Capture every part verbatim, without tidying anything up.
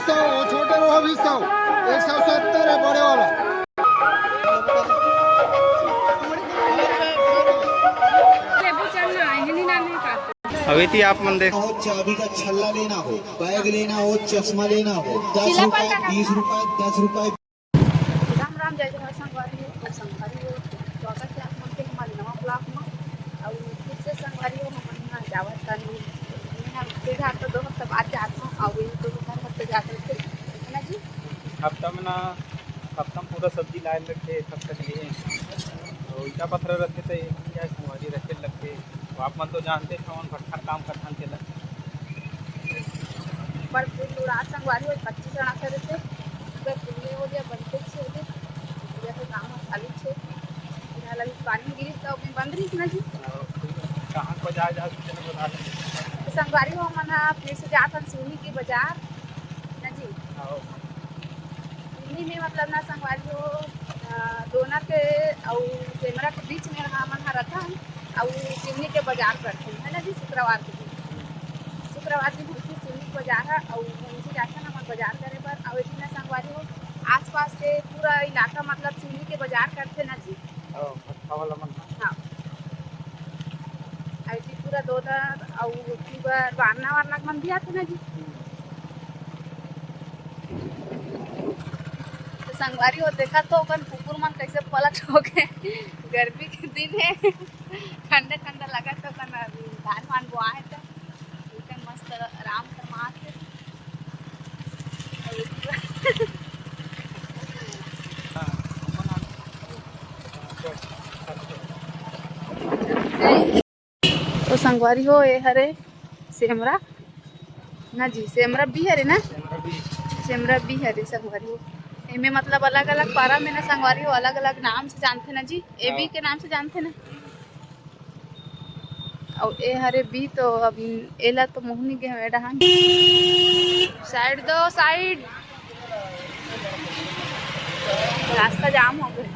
सौ, वो छोटे रहो भी सौ, एक सौ सत्तर है बड़े वाला। अभी थी आप मन देख। हो, चाबी का छल्ला लेना हो, बैग लेना हो, चश्मा लेना हो, दस रुपए, बीस रुपए, दस रुपए। राम राम, जय जोहार संगवारी हो, अउ संगवारी हो, स्वागत है आप मन के हमारे नवा vlog में। अउ फिर से संगवारी हो, हमन यहाँ जावत कानी, यहाँ फिर तो दो हफ्ता बाद जात हूँ, अउ ये दो हफ्ता तक जात रहते, है ना जी? हफ्ता में ना, हफ्ता में पूरा सब्जी लाए लगते, तब तक लिए। तो ईटा पत्थर रहते तो ये नहीं जाए, संगवारी रखे लगते। तो आप मन तो जानते हो, हमन भट्ठा काम करथन तेला। पर फूल उड़ा संगवारी हो, पच्चीस जना करे थे, अगर फूल हो गया, बनते से होते, या तो काम खाली छे। फिलहाल अभी पानी गिरिस तो अभी बंद रही ना जी। और कहाँ बाजार जा, बता दें। तो संगवारी हो, हमन ह फिर से जात हन सिवनी के बाजार ना जी। हाँ। सिवनी में मतलब ना संगवारी हो, अ, दोना के अउ सेमरा के बीच में हमन ह रथन, अउ सिवनी के बाजार करथन, है ना जी, शुक्रवार के दिन। शुक्रवार दिन होथे सिवनी के बाजार ह, अउ उनसे जाथन हमन बाजार करे बर। अउ एती ना संगवारी हो, आसपास के पूरा इलाका मतलब सिवनी के बाजार करथे ना जी। हाँ, भट्ठा वाला मन। हाँ। अउ एती पूरा दोना अउ ओती बर बारना वारना के मन भी आथे ना जी। हम्म। तो संगवारी हो, देखा तो ओकन कुकुर मन कैसे पलट हो गए। गर्मी के दिन है, ठंडा ठंडा लगा तो ओकन धान वान बोआए तो एकदम मस्त आराम फरमात है। तो संगवारी हो, ए हरे सेमरा ना जी, सेमरा बी हरे ना, सेमरा बी हरे संगवारी हो। एमे मतलब अलग अलग पारा में ना संगवारी हो, अलग अलग नाम से जानथे ना जी, ए बी के नाम से जानथे ना। अउ ए हरे बी, तो अभी एला तो मुहनी गे हवे डहान। साइड दो, साइड। रास्ता जाम हो गए।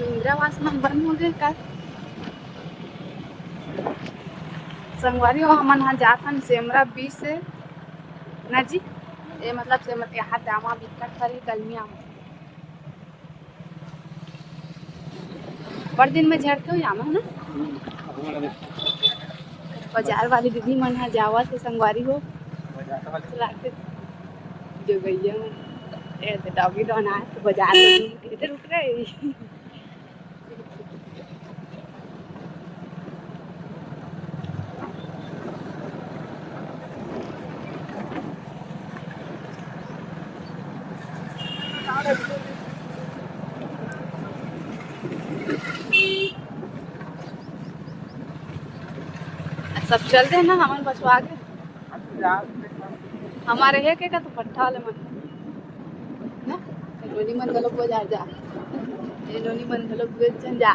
इंदिरा आवास मन बंद हो गए का? संगवारी हो, हमन हा जाथन सेमरा बीच से ना जी। ए मतलब सेमरा के हाथ जामा बिकट हरी गर्मिया में। बड़ दिन में झड़के हो जामा ना। बाजार वाली दीदी मन हा जावत हे संगवारी हो। चलाते जो गैया मन, ए तो डॉगी डॉन आए तो बाजार में घूम के इधर रुक रहे। सब चल दे ना, हमन बसवा के। हमारे हे के का तो भट्ठा वाले मन ना, नोनी मन घलो बाजार जा, ये नोनी मन घलो बेच झन जा।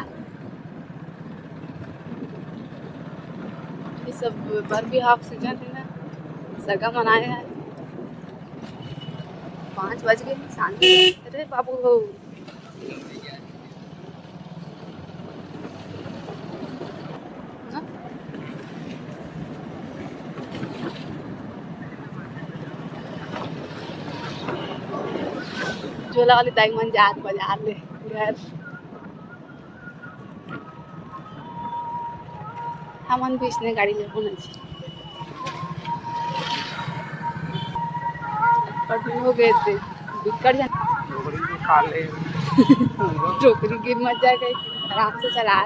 ये सब बर बिहाव सीजन है ना, सगा मनाए हैं। पाँच बज गए, शांति। अरे बाबू हो। झोला वाली दाई मन जात बाजार ले घर। हमन भी इसने गाड़ी लेबो ना जी। कठिन हो गए थे, बिकट जन। डोकरी भी खा ले। डोकरी गिर मत जाए कहीं, आराम से चला।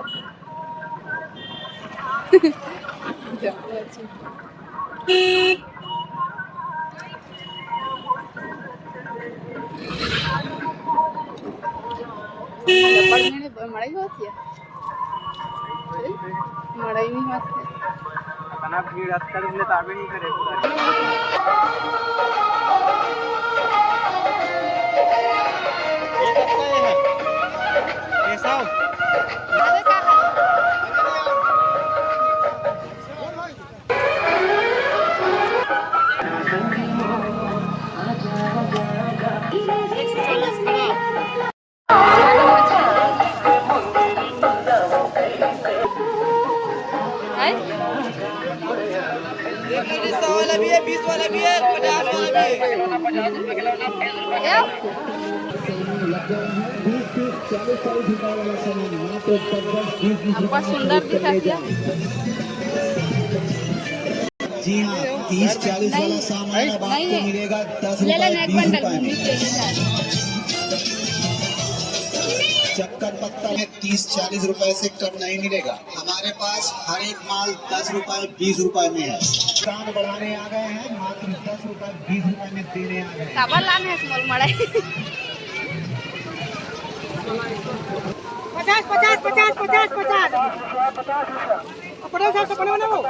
लपड़ में मड़ई होत हे। मड़ई नहीं होत हे। इतना भीड़ अतका दिन ले ताबे नहीं करे। ये कब का ये है? ये साहब? बीस वाला भी है, पचास वाला भी है। हमको सुंदर दिखा क्या? जी हाँ, तीस चालीस वाला सामान अब आपको मिलेगा दस रुपए, बीस रुपए में। चक्कर पत्ता में तीस चालीस रुपए से कम नहीं मिलेगा। हमारे पास हर एक माल दस रुपए, बीस रुपए में है। दुकान बढ़ाने आ गए हैं, मात्र दस रुपए, बीस रुपए में देने आ गए हैं। काबर लाने हस मोला मड़ई? पचास, पचास, पचास, पचास, पचास। कपड़े उठा, कपड़े बनाओ।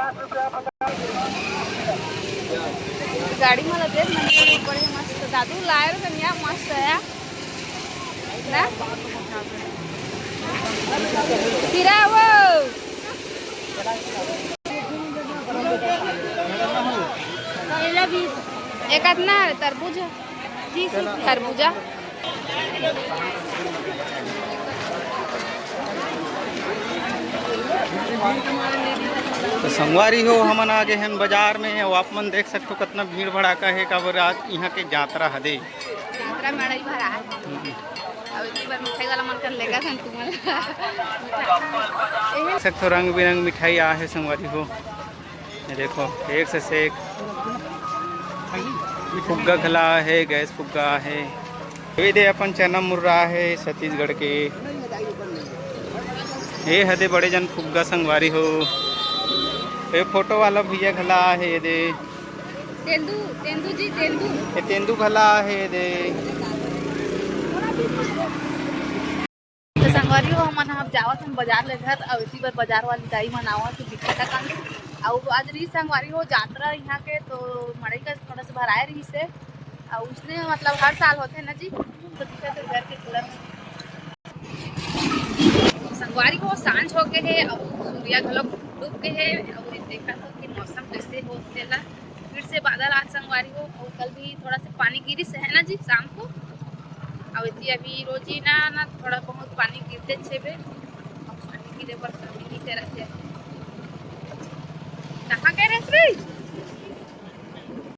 गाड़ी में लगे, बढ़िया मस्त। दादू लाए रहे, बढ़िया मस्त है। ना? खीरा वो। एक आध ना तरबूज है। तीस रुपया। तरबूजा। तो संगवारी हो, हमन आ गे हन बाजार में। अउ आप मन देख सकथो, कितना भीड़ भड़ाका हे, काबर आज इहाँ के जात्रा हदे। जात्रा में अड़ई भरा है। अब इतनी बार मिठाई वाला मन कर लेगा धन तुमन। देख सकथो, रंग बिरंग मिठाई आ हे संगवारी हो। ये देखो, एक से, से एक फुग्गा घला हे, गैस फुग्गा हे। ये दे अपन चना मुर्रा हे छत्तीसगढ़ के। ये हदे बड़े जन फुग्गा संगवारी हो। ये फोटो वाला भैया घला हे, ये दे। तेंदू, तेंदू जी, तेंदू। ये तेंदू घला हे, ये दे। तो संगवारी हो, हमन ह अब जावत हन बाजार ले घर, अउ इसी बार बाजार वाली दाई मन आवत हे बिकट अकन। अउ आज रही संगवारी हो जात्रा इहाँ के, तो मड़ई का थोड़ा सा भराए रहिस हे। अउ उसने मतलब हर साल होथे ना जी, तो दिखत हे घर के पूरा। संगवारी हो, सांझ हो गे हे, अउ सूर्या घलो डूब गे हे, अउ देखत हो कि मौसम कैसे होथे ला। फिर से बादल आज संगवारी हो, अउ कल भी थोड़ा से पानी गिरिस हे ना जी शाम को। अउ एती अभी रोजी ना, ना थोड़ा बहुत पानी गिरते छेबे, अउ पानी गिरे बर कमी नहीं करत हे। कहाँ गए रहे रे?